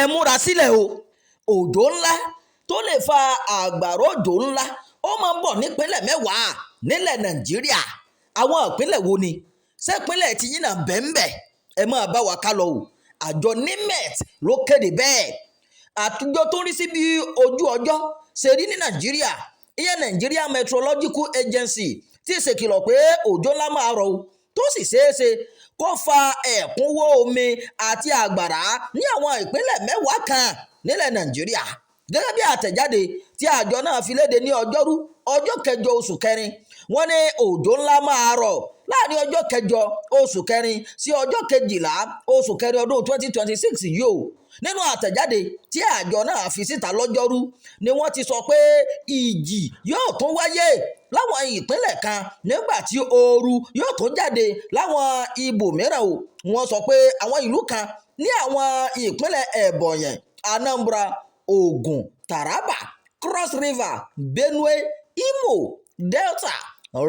Ẹ múra sílẹ̀ o, òjò ńlá tó lè fa àgbàrá òjò ńlá, ó máa ń bọ̀ nípínlẹ̀ 10 nílẹ̀ Nàìjíríà. Àwọn ìpínlẹ̀ wo ni? Ṣépínlẹ̀ tiyín náà bẹ́ẹ̀? Ẹ máa bá wa ká lọ o. Àjọ NIMET ló kéde bẹ́ẹ̀. Àtijọ́ tó ń rí sí bí ojú ọjọ́ ṣe rí ní Nàìjíríà, ìyẹn Nigeria Meteorological Agency, ti ṣèkìlọ̀ pé òjò ńlá máa rọ̀ o, tó sì ṣeé ṣe kó fa ẹ̀kúnwó omi àti àgbàrá ní àwọn ìpínlẹ̀ 10 kan nílẹ̀ Nàìjíríà. Gẹ́gẹ́ bí àtẹ̀jáde tí àjọ náà fi léde ní Ọjọ́rú, ọjọ́ 8 oṣù kẹrin, wọ́n ní òjò ńlá máa rọ̀ láàrin ọjọ́ 8 oṣù kẹrin sí ọjọ́ 12 oṣù kẹrin ọdún 2026 yìí o. Nínú àtẹ̀jáde tí àjọ náà fi síta lọ́jọ́rú ni wọ́n ti sọ pé ìjì yóò tún wáyé láwọn ìpínlẹ̀ kan, nígbà tí ooru yóò tún jáde láwọn ibòmíràn o. Wọ́n sọ pé àwọn ìlú kan ní àwọn ìpínlẹ̀ Ebonyi, Anambra, Ogun, Taraba, Cross River, Benue, Imo, Delta,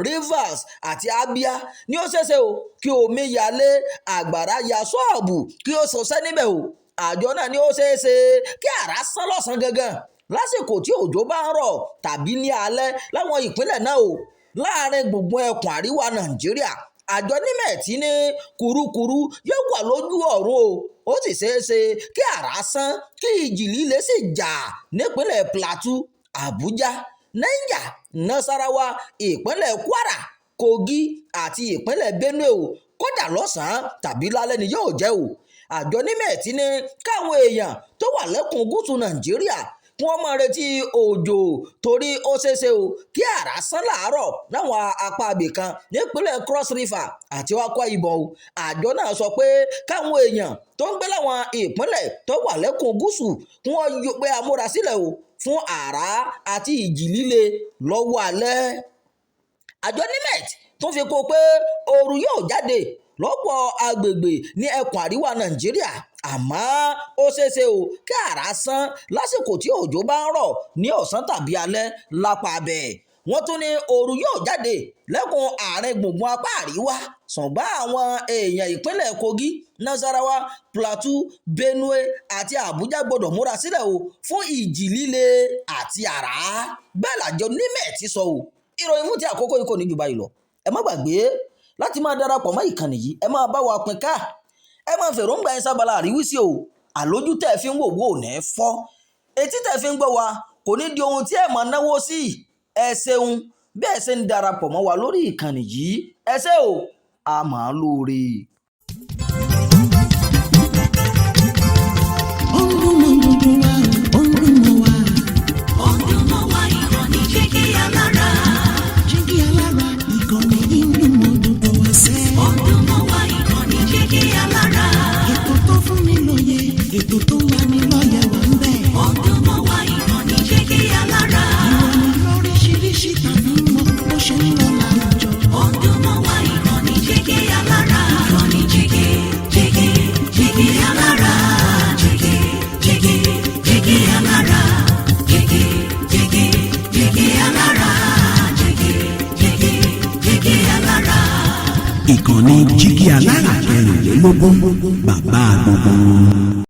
Rivers àti Abia ní ó ṣeéṣe o kí omi yalé, àgbàrá ya ṣọ́ọ̀bù, kí ó ṣọṣẹ́ níbẹ̀ o. Àjọ náà ní ó ṣeéṣe kí àrá sán lọ́sàn-án gangan lásìkò tí òjò bá ń rọ̀ tàbí ní alẹ́ láwọn ìpínlẹ̀ náà o. Láàrin gbùngbùn ẹkùn àríwá Nàìjíríà, àjọ NIMET ní kùrukùru yóò wà lójú ọ̀run o, ó sì ṣeéṣe kí àrá sán, kí ìjì líle sì jà nípínlẹ̀ Plateau, Abuja, Niger, Nasarawa, ìpínlẹ̀ Kwara, Kogi àti ìpínlẹ̀ Benue o. Kódà, lọ́sàn-án tàbí lálẹ́ ni yóò jẹ́ o. Àjọ NIMET ní káwọn èèyàn tó wà lẹ́kùn gúúsù Nàìjíríà kí wọ́n máa retí òjò, torí ó ṣeéṣe o kí àrá sán láàárọ̀ láwọn apá ibìkan nípínlẹ̀ Cross River àti Akwa Ibom o. Àjọ náà sọ pé káwọn èèyàn tó ń gbé láwọn ìpínlẹ̀ tó wà lẹ́kùn gúúsù kí wọ́n yọ pé amúrasílẹ̀ o fún àrá àti ìjì líle lọ́wọ́ alẹ́. Àjọ NIMET tún fi kún pé ooru yóò jáde lọ́pọ̀ agbègbè ní ẹkùn àríwá Nàìjíríà, àmọ́ ó ṣeéṣe o kí àrá sán lásìkò tí òjò bá ń rọ̀ ní ọ̀sán tàbí alẹ́ lápá abẹ́. Wọ́n tún ní ooru yóò jáde lẹ́kùn àárín gbùngbùn apá àríwá, ṣùgbọ́n àwọn èèyàn ìpínlẹ̀ Kogi, Nasarawa, Plateau, Benue àti Abuja gbọ́dọ̀ múra sílẹ̀ o fún ìjì líle àti àrá. Bẹ́ẹ̀ làjọ NIMET sọ o. Ìròyìn fún ti àkókò yìí kò ní jù báyìí lọ. Ẹ má gbàgbé láti máa darapọ̀ mọ́ ìkànnì yìí. Ẹ máa bá wa pín ká, ẹ máa fèròǹgbà yín sábàlá àríwísí o. Àlójú tẹ́ ẹ fi ń wò wò ní fọ́, etí tẹ́ ẹ fi ń gbọ́ wa kò ní di ohun tí ẹ máa náwó sí. Ẹ ṣeun bí ẹ ṣe ń darapọ̀ mọ́ wa lórí ìkànnì yìí. Ẹ ṣé o, a máa lóore. Ó ń dún mọ́ gbogbo wa, ó ń dún mọ́ wa. Ó ń dún mọ́ wa, ìkànnì Jígí Alára. Jígí Alára, ìkànnì yìí ń dún mọ́ gbogbo wa sẹ́. Ó ń dún mọ́ wa, ìkànnì Jígí Alára. Ètò tó fún ni lóye, ètò tó ń lani lọ́yẹ̀ wà ń bẹ̀. Ó ń dún mọ́ wa, ìkànnì Jígí Alára. Ìròyìn lóríṣiríṣi tàbí mọ́ bó ṣe ń lọ láwùjọ. Ó ń dún mọ́ wa, ìkànnì Jígí Alára. Ìkànnì Jígí, Jígí, Jígí Alára. Jígí, Jígí, Jígí Alára. Jígí, Jígí, Jígí Alára. Jígí, Jígí, Jígí Alára. Ìkànnì Jígí Alára 24, bàbá gbogbo wọn.